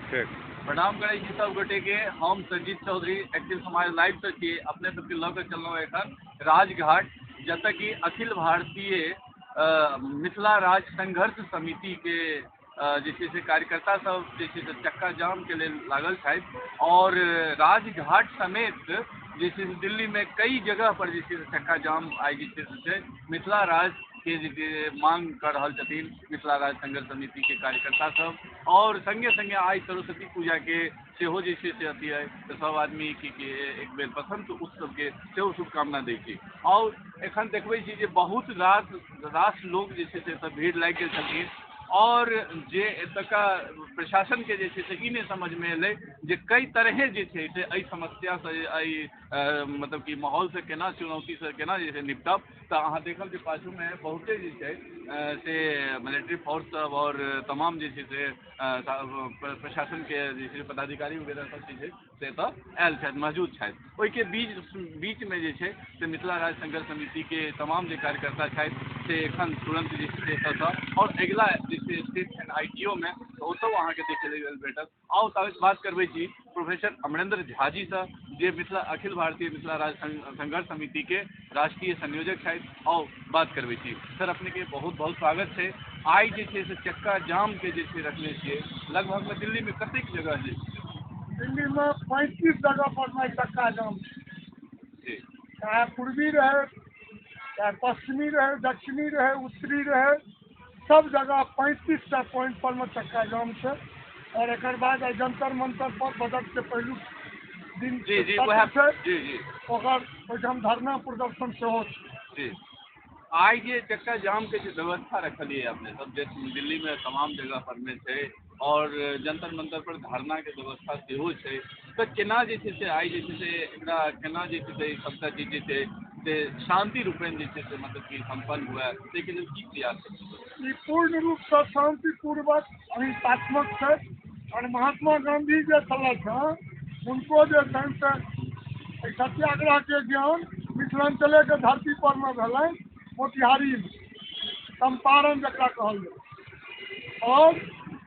ठीक। प्रणाम करै छी सब गोटे के। हम संजीत चौधरी एक्टिव समाज लाइव से छी। अपने सबके लऽ के चललहुँ एखन राजघाट, जतऽ कि अखिल भारतीय मिथिला राज्य संघर्ष समिति के जे छै से कार्यकर्ता सब जे छै से चक्का जाम के लेल लागल छथि और राजघाट समेत जे छै से दिल्ली में कई जगह पर जे छै से चक्का जाम आइ जे छै से छै मिथिला राज्य के जे छै मांग कर रहल छथिन मिथिला राज्य संघर्ष समिति के कार्यकर्ता सब। और संगे संगे आइ सरस्वती पूजा के सेहो जे छै से अथी अइ तऽ सब आदमी के एक बेर बसंत उत्सव के सेहो शुभकामना दै छी। और एखन देखबै छी जे बहुत रास लोक जे छै से एतऽ भीड़ लागि गेल छथिन और जे एतुका प्रशासन के जे छै से ई नहि समझमे एलै जे कई तरहे जे छै से एहि समस्यासँ एहि मतलब कि माहौलसँ केना चुनौतीसँ केना जे छै निपटब। तऽ अहाँ देखब जे पाछूमे बहुते जे छै से मिलिट्री फोर्स सब और तमाम जे छै से प्रशासन के जे छै पदाधिकारी वगैरह सब जे छै से एतऽ आयल छथि, मौजूद छथि। ओहिके बीचमे जे छै से मिथिला राज्य संघर्ष समिति के तमाम जे कार्यकर्ता छथि से एखन तुरंत जे छै से एतऽसँ और अगिला जे छै स्टेट छनि ITO मे, तऽ ओतहु अहाँके देखै लेल भेटत। आउ ताबे बात करबै छी प्रोफेसर अमरेंद्र झा जी सँ, जे मिथिला अखिल भारतीय मिथिला राज्य संघर्ष समिति के राष्ट्रीय संयोजक छथि। आउ बात करबै छी। सर, अपने के बहुत बहुत स्वागत छै। आइ जे छै से चक्का जाम के जे छै रखने छियै, लगभग में दिल्ली में कतेक जगह जे छै? दिल्ली में 35 जगह पर में चक्का जाम छै। जी। चाहे पूर्वी रहे, चाहे पश्चिमी रहे, दक्षिणी रहे, उत्तरी रहे, सब जगह 35 टा पॉइंट पर में चक्का जाम छै। और एकर बाद आइ जंतर मंतर पर बजट के पहिलुक दिन जी, जी, तक वएह छै। जी, जी। ओकर ओहिठाम धरना प्रदर्शन सेहो छै। जी। आइ जे चक्का जाम के जे व्यवस्था रखलियै अपने सब, जे दिल्ली में तमाम जगह पर में छै और जंतर मंतर पर धरना के व्यवस्था सेहो छै, तऽ केना जे छै से आइ जे छै से एकरा केना जे छै से सबटा चीज जे छै से शांति रूपेण जे छै से मतलब कि सम्पन्न हुए, ताहिके लेल की प्रयास छै? ई पूर्ण रूपसँ शांतिपूर्वक अहिंसात्मक छै। और महात्मा गांधी जे छलथि हँ, हुनको जे छनि से एहि सत्याग्रह के ज्ञान मिथिलांचले के धरती पर मे भेलनि, मोतिहारी में, चंपारण जकरा कहल जाय। और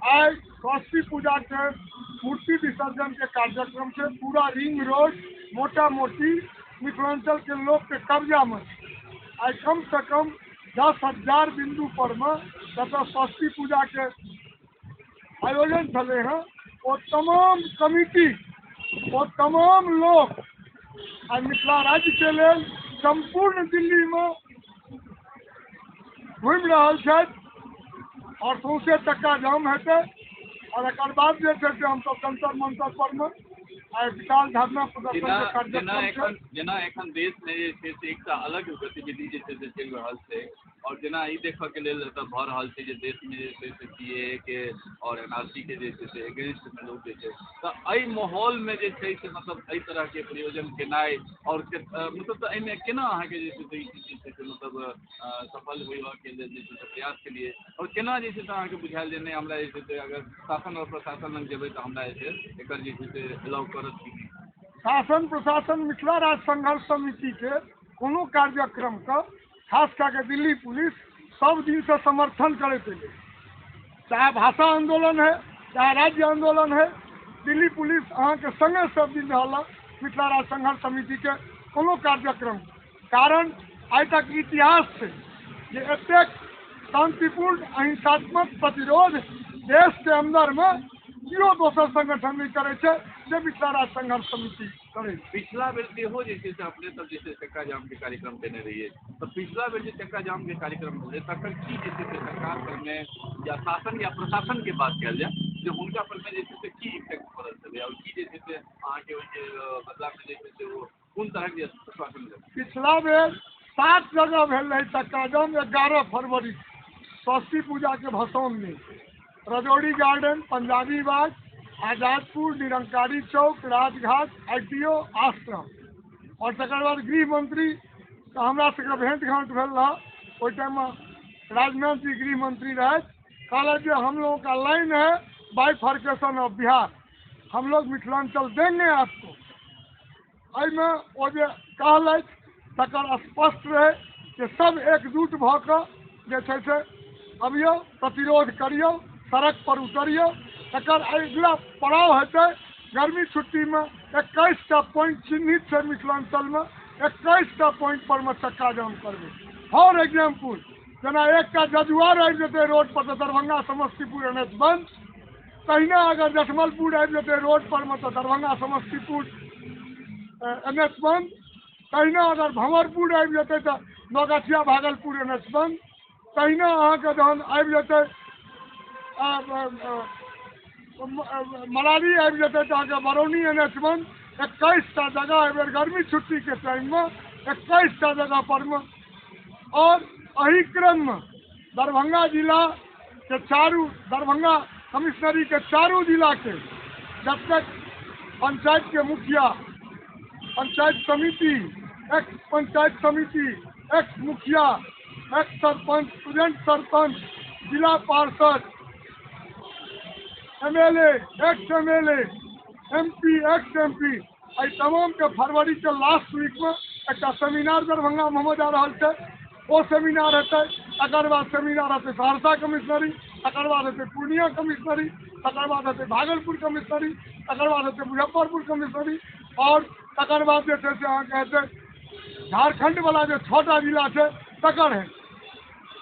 आइ सरस्वती पूजा के मूर्ति विसर्जन के कार्यक्रम छै। पूरा रिंग रोड मोटा मोटी मिथिलांचल के लोक के कब्जा में छै। आइ कम से कम 10,000 बिंदु पर में जतऽ सरस्वती पूजा के आयोजन छलै हँ, ओ तमाम कमिटी, ओ तमाम लोक आइ मिथिला राज्य के लेल सम्पूर्ण दिल्ली में घुमि रहल छथि और सौंसे चक्का जाम हेतै। और एकर बाद जे छै से हमसब जंतर मंतर पर में आइ विशाल धरना प्रदर्शन के कार्यक्रम छै। जेना एखन देश में जे छै से एकटा अलग गतिविधि जे छै से चलि रहल छै और जेना ई देखऽ के लेल एतऽ भऽ रहल छै जे देश में जे छै से CAA के और NRC के जे छै से अगेंस्ट में लोक जे छै, तऽ एहि माहौल में जे छै से मतलब एहि तरह के प्रयोजन केनाइ और मतलब तऽ एहिमे केना अहाँके जे छै से ई चीज जे छै से मतलब सफल होयबाक लेल जे छै से प्रयास केलियै और केना जे छै से अहाँके बुझायल जे नहि हमरा जे छै से अगर शासन और प्रशासन लग जेबै तऽ हमरा जे छै एकर जे छै से अलाउ करत कि नहि? शासन प्रशासन मिथिला राज्य संघर्ष समिति के कोनो कार्यक्रम के खास कए कऽ दिल्ली पुलिस सब दिनसँ समर्थन करैत एलै। चाहे भाषा आंदोलन है, चाहे राज्य आंदोलन है, दिल्ली पुलिस अहाँके संगे सब दिन रहल मिथिला राज्य संघर्ष समिति के कोनो कार्यक्रम। कारण आइ तक इतिहास छै जे एतेक शांतिपूर्ण अहिंसात्मक प्रतिरोध देश के अंदर में केओ दोसर संगठन नहि करै छै जे मिथिला राज्य संघर्ष समिति करै छै। पिछला बेर सेहो जे छै से अपने सब जे छै चक्का जाम के कार्यक्रम केने रहियै, तऽ पिछला बेर जे चक्का जाम के कार्यक्रम भेलै तकर की जे छै से सरकार पर में या शासन या प्रशासन के बात कयल जाय जे हुनका पर में जे छै से की इफेक्ट पड़ल छलै और की जे छै से अहाँके ओहिके बदला में जे छै से ओ कोन तरहके जे आश्वासन देलक? पिछला बेर 7 जगह भेल रहै चक्का जाम 11 फरवरी सरस्वती पूजा के भसाउन में, रजौड़ी गार्डन, पंजाबी बाग, आजादपुर, निरंकारी चौक, राजघाट, ITO आश्रम। और तकर बाद गृह मंत्री तऽ हमरा सबके भेंट घाट भेल रहा, ओहि टाइम में राजनाथ जी गृह मंत्री रहथि, कहलथि जे हम लोगों का लाइन है बाइफर्केशन ऑफ बिहार, हम लोग मिथिलांचल देंगे आपको। एहिमे ओ जे कहलथि तकर स्पष्ट रहै जे सब एकजुट भऽ कऽ जे छै से अबियौ, प्रतिरोध करियौ, सड़क पर उतरियौ। तकर अगिला पड़ाव हेतै गर्मी छुट्टीमे 21टा पॉइंट चिन्हित छै मिथिलाञ्चलमे, 21टा पॉइंट पर मे चक्का जाम करबै। फॉर एग्जाम्पल जेना एकटा जजुआर आबि जेतै रोड पर तऽ दरभंगा समस्तीपुर एन एच बंद, तहिना अगर जटमलपुर आबि जेतै रोड पर मे तऽ दरभंगा समस्तीपुर एन एच बंद, तहिना अगर भंवरपुर आबि जेतै तऽ नौगछिया भागलपुर एन एच बंद, तहिना अहाँके जहन आबि जेतै मलारी आबि जेतै तऽ अहाँके बरौनी एन एच बंद। 21टा जगह एहिबेर गर्मी छुट्टीके टाइममे 21टा जगह परमे। और एहि क्रममे दरभंगा जिलाके चारू, दरभंगा कमिश्नरी के चारू जिलाके जब तक पंचायत के मुखिया, पंचायत समिति, एक्स पंचायत समिति, एक्स मुखिया, एक्स सरपंच, प्रेजेंट सरपंच, जिला पार्षद, MLA, ex MLA, MP, ex MP, एहि तमामके फरवरी के लास्ट वीकमे एकटा सेमिनार दरभंगामे होमय जा रहल छै। ओ सेमिनार हेतै, तकर बाद सेमिनार हेतै सहरसा कमिश्नरी, तकर बाद हेतै पूर्णिया कमिश्नरी, तकर बाद हेतै भागलपुर कमिश्नरी, तकर बाद हेतै मुजफ्फरपुर कमिश्नरी, और तकर बाद जे छै से अहाँके हेतै झारखण्डवला जे 6टा जिला छै तकर हेतै।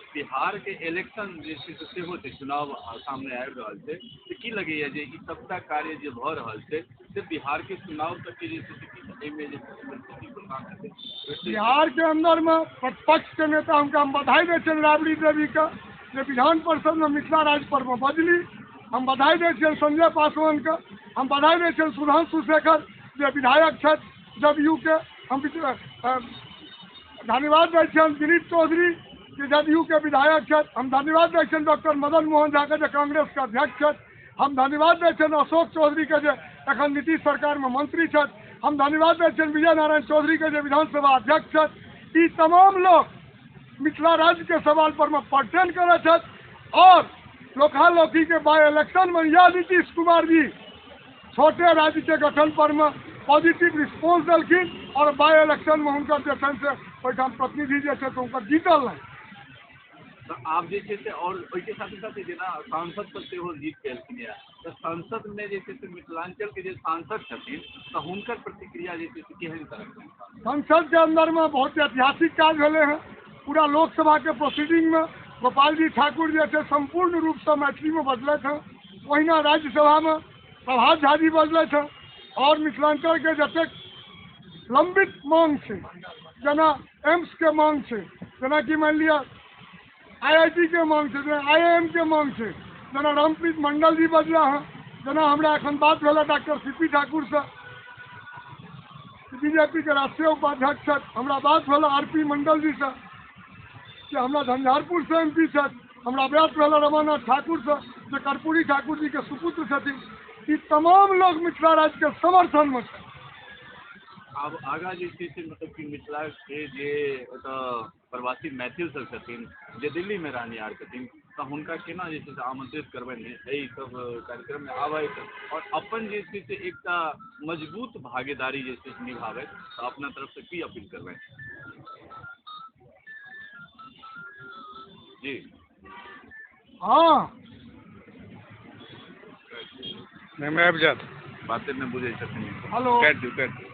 बिहार के इलेक्शन जे छै से सेहो छै, चुनाव सामने आबि रहल छै, तऽ की लगैया जे ई सबटा कार्य जे भऽ रहल छै से बिहार के चुनाव तक के जे छै से एहिमे जे छै मजबूती प्रदान हेतै? बिहार के अंदर में प्रतिपक्ष के नेता हुनका हम बधाई दै छियनि राबड़ी देवी के जे विधान परिषद में मिथिला राज्य पर में बजली, हम बधाई दै छियनि संजय पासवान के, हम बधाई दै छियनि सुधांशु शेखर जे विधायक छथि जदयू के, हम धन्यवाद दै छियनि दिलीप चौधरी जे जदयू के विधायक छथि, हम धन्यवाद दै छियनि डॉक्टर मदन मोहन झा के जे कांग्रेस के अध्यक्ष छथि, हम धन्यवाद दै छियनि अशोक चौधरी के जे एखन नीतीश सरकार में मंत्री छथि, हम धन्यवाद दै छियनि विजय नारायण चौधरी के जे विधानसभा अध्यक्ष छथि। ई तमाम लोग मिथिला राज्य के सवाल पर में पलटन करै छथि और लोकालोकी के बाय इलेक्शन में यह नीतीश कुमार जी छोटे राज्य के गठन पर में पॉजिटिव रिस्पॉन्स देलखिन और बाय इलेक्शन में हुनकर जे छनि से ओहिठाम प्रतिनिधि जे छै से हुनकर जीतल नहि। तऽ आब जे छै से और ओहिके साथे साथे जेना सांसद पर सेहो जीत केलखिन यऽ, तऽ संसदमे जे छै से मिथिलांचल के जे सांसद छथिन तऽ हुनकर प्रतिक्रिया जे छै से केहन तरहके? संसद के अंदर में बहुत ऐतिहासिक काज भेलै हँ। पूरा लोकसभा के प्रोसीडिंग में गोपाल जी ठाकुर जे छै संपूर्ण रूपसँ मैथिलीमे बजलथि हँ, ओहिना राज्यसभामे प्रभात झा जी बजलथि हँ। और मिथिलांचल के जतेक लंबित मांग छै, जेना एम्स के मांग छै, जेनाकि मानि लिअ आईआईटी के मांग छै, जेना आईआईएम के मांग छै, जेना रामप्रीत मंडल जी बजला हँ, जेना हमरा एखन बात भेल डॉक्टर सी पी ठाकुरसँ, बीजेपी के राष्ट्रीय उपाध्यक्ष छथि, हमरा बात भेल आर पी मंडल जीसँ कि हमरा झंझारपुरसँ एम पी छथि, हमरा बात भेल रमानाथ ठाकुरसँ जे कर्पूरी ठाकुर जी के सुपुत्र छथिन। ई तमाम लोग मिथिला राज्य के समर्थनमे छथि। आब आगाँ जे छै से मतलब कि मिथिला के जे एतऽ प्रवासी मैथिल सब छथिन जे दिल्लीमे रहनिहार छथिन तऽ हुनका केना जे छै से आमंत्रित करबनि एहि सब कार्यक्रममे आबथि और अपन जे छै से एकटा मजबूत भागीदारी जे छै से निभाबथि, तऽ अपना तरफसँ की अपील करबनि? जी हँ नहि आबि जायत बाते नहि बुझै छथिन। हेलो काटि दियौ, काटि दियौ।